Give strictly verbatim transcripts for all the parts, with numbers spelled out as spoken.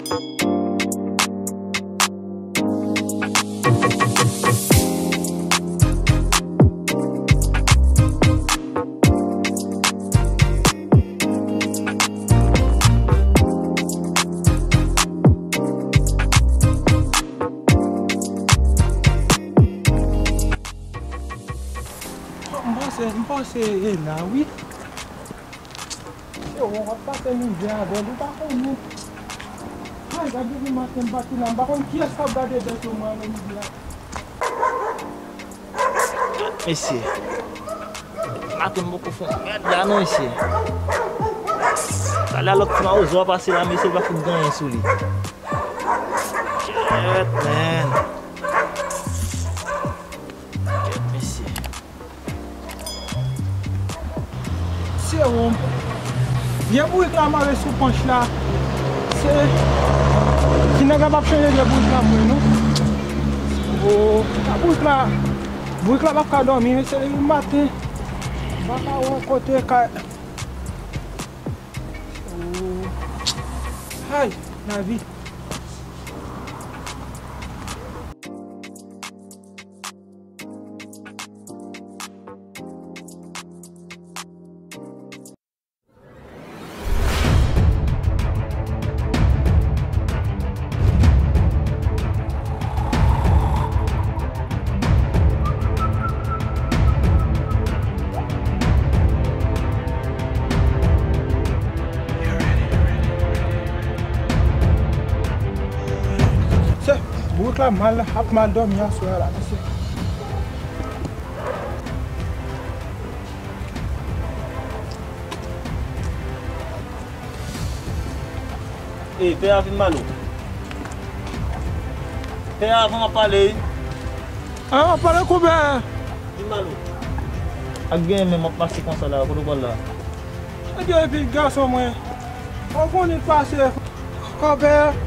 M panse, m panse e la, wi. Se ou, w ap pase mizè avè l, ou pa konnen. Ay, gade depi maten m pati la, m pa konn kiyès k ap gade bèt yo mwen nan midi a. Mesye, maten m poko fè yon mèd la non, mesye. Talè a lòt ti mawozo a pase la, mesye, l pa fout gen anyen sou li. Shit, man. Shit, mesye. Se wonm. Vye bourik la mare sou panch la. Se ti nèg la p ap chanje vye bourik la mwen non. O, bourik la, bourik la p ap ka dòmi, mesye, depi maten. M pa ka wè kote kay. O. Ay, lavi. Se, bourik la mal, ap mal dòmi aswè a la, mesye. Ey, pè a vin malo. Pè a, avan w ap pale. A, w ap pale konbyen? Vin malo. Ak gen men m ap mache konsa la, kote w pral la? Ebyen, epi gason mwen, w konnen pase. Konbyen?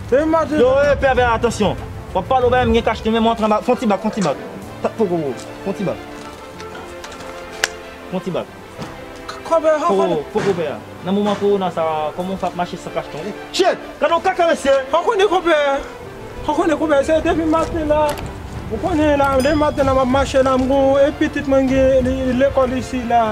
Depi maten. Yo, e, pè, pè, atansyon. W ap pale w bagay, m gen kach nan men mwen, antre anba. Fè yon ti bak, fè yon ti bak. Fè yon ti bak. Fè yon ti bak. K-, konbyen, poko, konbyen? Poko pè a. Nan moman kowona sa, kòman w fè ap mache san kach nan ou? Shit! Gade yon kaka, mesye! Ou konnen konbyen? Ou konnen konbyen? Se depi maten la. Ou konnen la, depi maten la, m ap mache la, m gon, e pitit mwen gen, li, li lekòl isi la.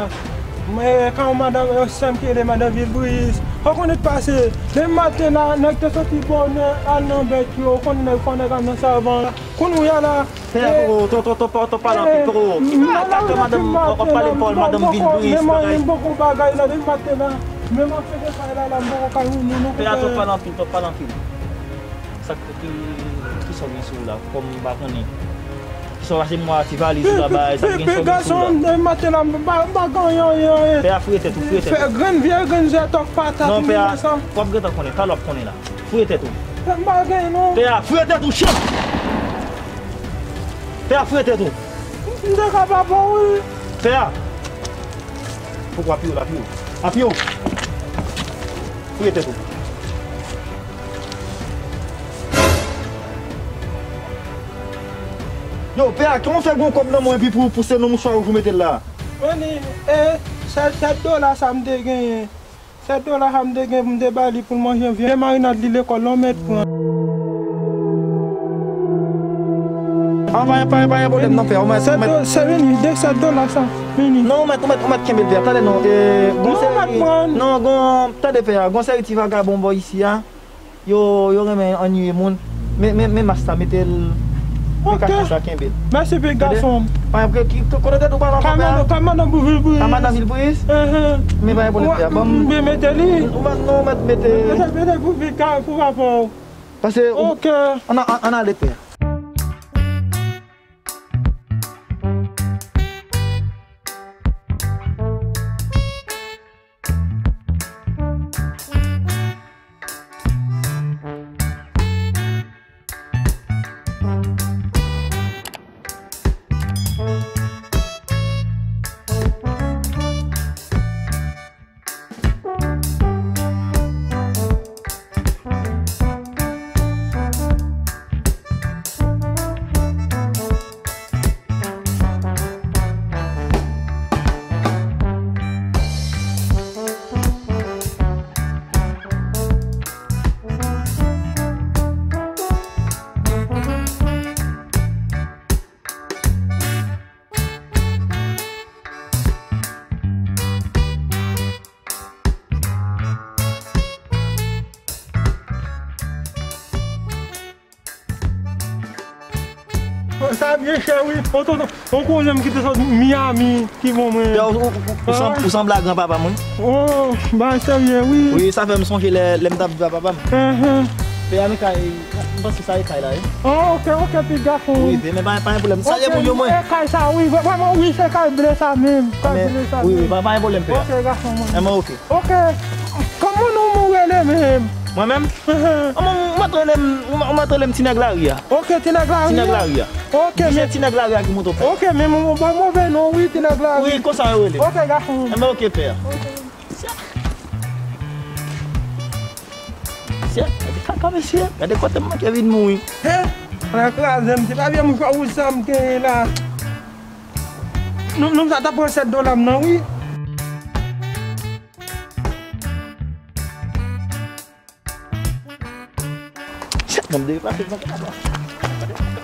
Mwen, ka yon madanm, yon sè m ki rele madanm Vilbriz. Ou konnen pase. Depi maten la, nèg te soti bò nè, al nan bèt yo. Ou konnen nèg fò nèg al nan savann la. Kounye a la, pè a, poko, twò, twò, twò, twò, twò pale anpil, poko. Ki kaka madanm, w ap pale pawòl madanm Vilbriz, bagay. Menm anyen m poko bagay la, depi maten la. Menm anfin de bagay la, la, m poko ka youn, youn, pè a, twò pale anpil, twò pale anpil. Sa k, ki, kisa w gen sou ou la, kòm m pa konnen. Kisa w rache mwa ti valiz ou la, bay, sa k gen sou ou la. Pè, pè, gason, depi maten la, m pa, m pa gen anyen, anyen. Pè a, foure tèt ou, foure tèt ou. Fè grenn vyè, grenn zètòk patat, m gen sa. W ap gentan konnen, talè w ap konnen la. Foure tèt ou. Pè, m pa gen, non. Pè a, foure tèt ou, shit! Pè a, foure tèt ou. M te ka pa bon, wi. Pè a. Poko, apiye w la, apiye w. Apiye w. Foure tèt ou. Yo, pè a, kòman w fè gon kòb nan men w epi pou, pou se nan mouchwa wouj ou mete l la? Meni, e, sèt, sèt dola sa m te genyen. Sèt dola sa m te gen pou m te ba li pou l manje vye marinad li lekòl la, w mèt pran. A, pa gen, pa gen, pa gen pwoblèm non, pè a. Ou mèt, ou mèt. Sèt do-, se vini, de sèt dola sa. Vini. Non, ou mèt, ou mèt, ou mèt kenbe l, pè a. Tande non, e, gon seri, non, gon, tande, pè a, gon seri ti vagabon bò isi a. Yo, yo renmen annuiye moun. Men, men, men mas la, mete l. Men kachèt sa, kenbe l. Mèsi, big gason. Pa gen, ki, ki, kote tèt ou pale ankò, pè a? Ka madanm, ka madanm Vilbriz. Ka madanm Vilbriz? Men pa gen pwoblèm, pè a. Ban m. M mete li. Ou mèt, non, ou mèt mete. Mete, mete pou vit, ka, pou rapò. Pase, ok. Ann, ann, ann ale, pè a. Sa byen chè, wi. O tonton, yon kouzen m ki te sot Miami ki ban mwen. Pè, ou, ou, ou, ou sanble a granpapa m, wi. Oh, bagay serye, wi. Wi, sa fè m sonje lè, lè m t ap viv a papa m. Pè a, men kay, m panse sa e kay la, wi. Oh, ok, ok, ti gason. Wi, men pa, pa gen pwoblèm. Sa gen moun yo mwen. E kay sa, wi, vrèman, wi, se kay ble sa menm. Kay ble sa. Wi, wi, pa, pa gen pwoblèm, pè a. Ok, gason mwen. Enben, ok. Ok. Kòman non ou rele menm? Mwen menm? Ou mèt rele m, ou mèt rele m ti nèg lari a. Ok, ti nèg lari a. Ti nèg lari a. Ok, men ti nèg lari a ki monte w pè. Ok, men mwen, mwen, move non, wi, ti nèg lari. Wi, konsa yo rele. Ok, gason. Enben, ok, pè. Ok. Sye, gade kaka, mesye. Gade kote m manke vin mouri. He? Ala kraze m, se pa vye mouchwa wouj sa m genyen la. Non, non, sa ta pran sèt dola m nan, wi. Sèt, bon, m deplase nan kaka.